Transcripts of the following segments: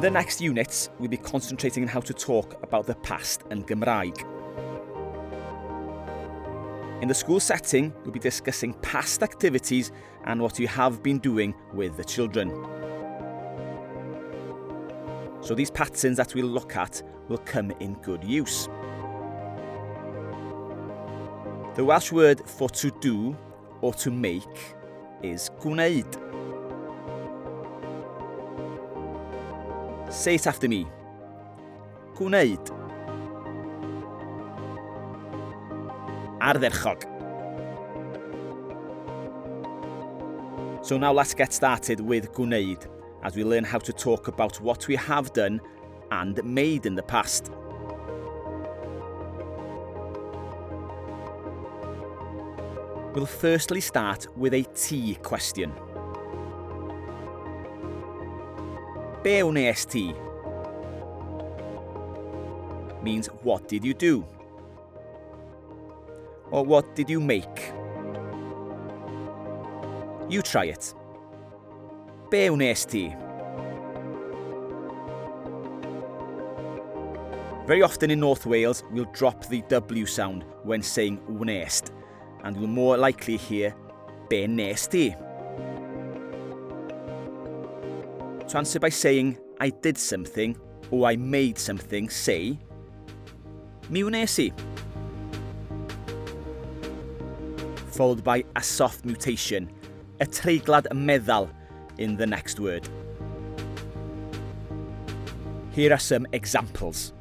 In the next units, we'll be concentrating on how to talk about the past and Gymraeg. In the school setting, we'll be discussing past activities and what you have been doing with the children. So these patterns that we'll look at will come in good use. The Welsh word for to do or to make is gwneud. Say it after me. Gwneud. Ardderchog. So now let's get started with gwneud as we learn how to talk about what we have done and made in the past. We'll firstly start with a T question. Be wnes ti? Means what did you do? Or what did you make? You try it. Be wnes ti? Very often in North Wales, we'll drop the W sound when saying wnest, and we'll more likely hear be nes ti. To answer by saying I did something or I made something, say Mi wnes i. Followed by a soft mutation, y treiglad meddal in the next word. Here are some examples.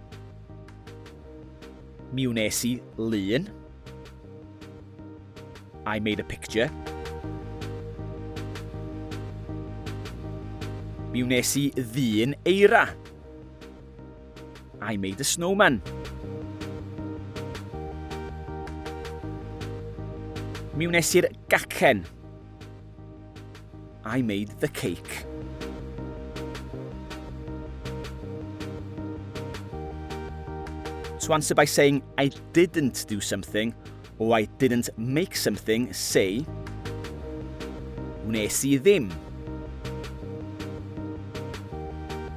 Mi wnes i lun. I made a picture. Mi wnes i ddyn eira. I made a snowman. Mi wnes i'r gacen. I made the cake. To answer by saying I didn't do something or I didn't make something, say Wnes i ddim.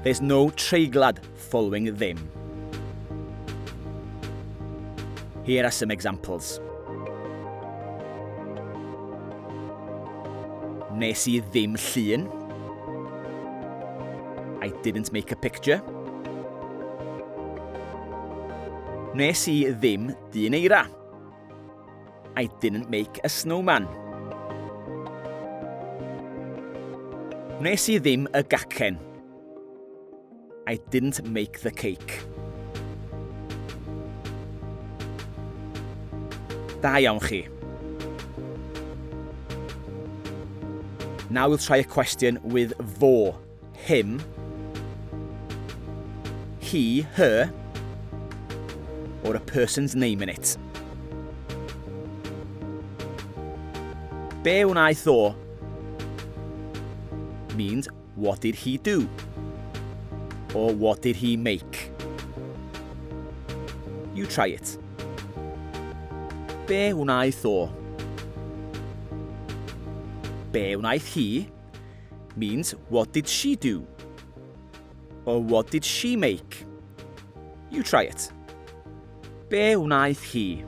There's no treiglad following ddim. Here are some examples. Nes i ddim llun. I didn't make a picture. Nes i ddim dyn eira. I didn't make a snowman. Wnes i ddim y gacen. I didn't make the cake. Da iawn chi. Now we'll try a question with fo, him, he, her, or a person's name in it. Be wnaeth o means what did he do? Or what did he make? You try it. Be wnaeth o? Be wnaeth hi means what did she do? Or what did she make? You try it. Be wnaeth hi?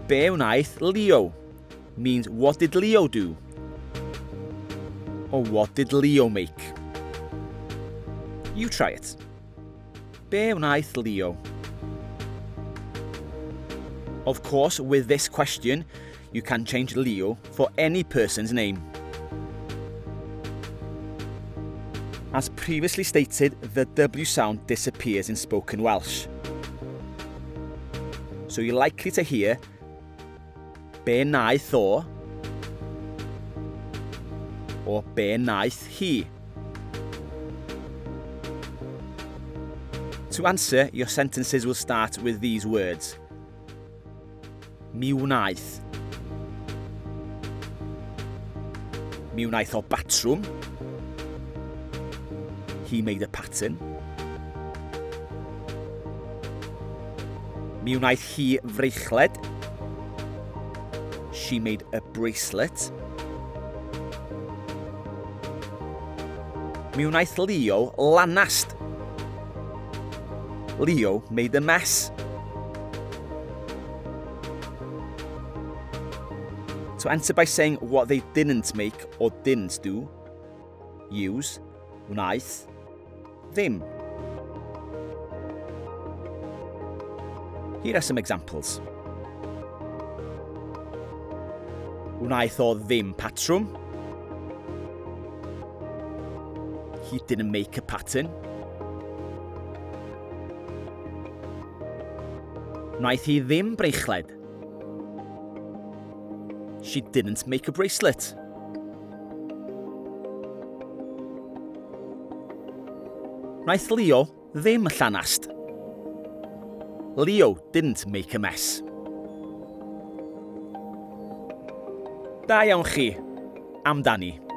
Be wnaeth Leo means what did Leo do? Or what did Leo make? You try it. Be wnaeth Leo? Of course, with this question, you can change Leo for any person's name. As previously stated, the W sound disappears in spoken Welsh. So you're likely to hear Be wnaeth o or Be wnaeth hi. To answer, your sentences will start with these words. Mi wnaeth. Mi wnaeth o batrwm. He made a pattern. Mi wnaeth hi freichled. She made a bracelet. Mi wnaeth Leo lanast. Leo made a mess. To answer by saying what they didn't make or didn't do, use wnaeth ddim. Here are some examples. Wnaeth o ddim patrwm. He didn't make a pattern. Wnaeth hi ddim breichled. She didn't make a bracelet. Wnaeth Leo ddim llanast. Leo didn't make a mess. Da iawn chi. Amdani.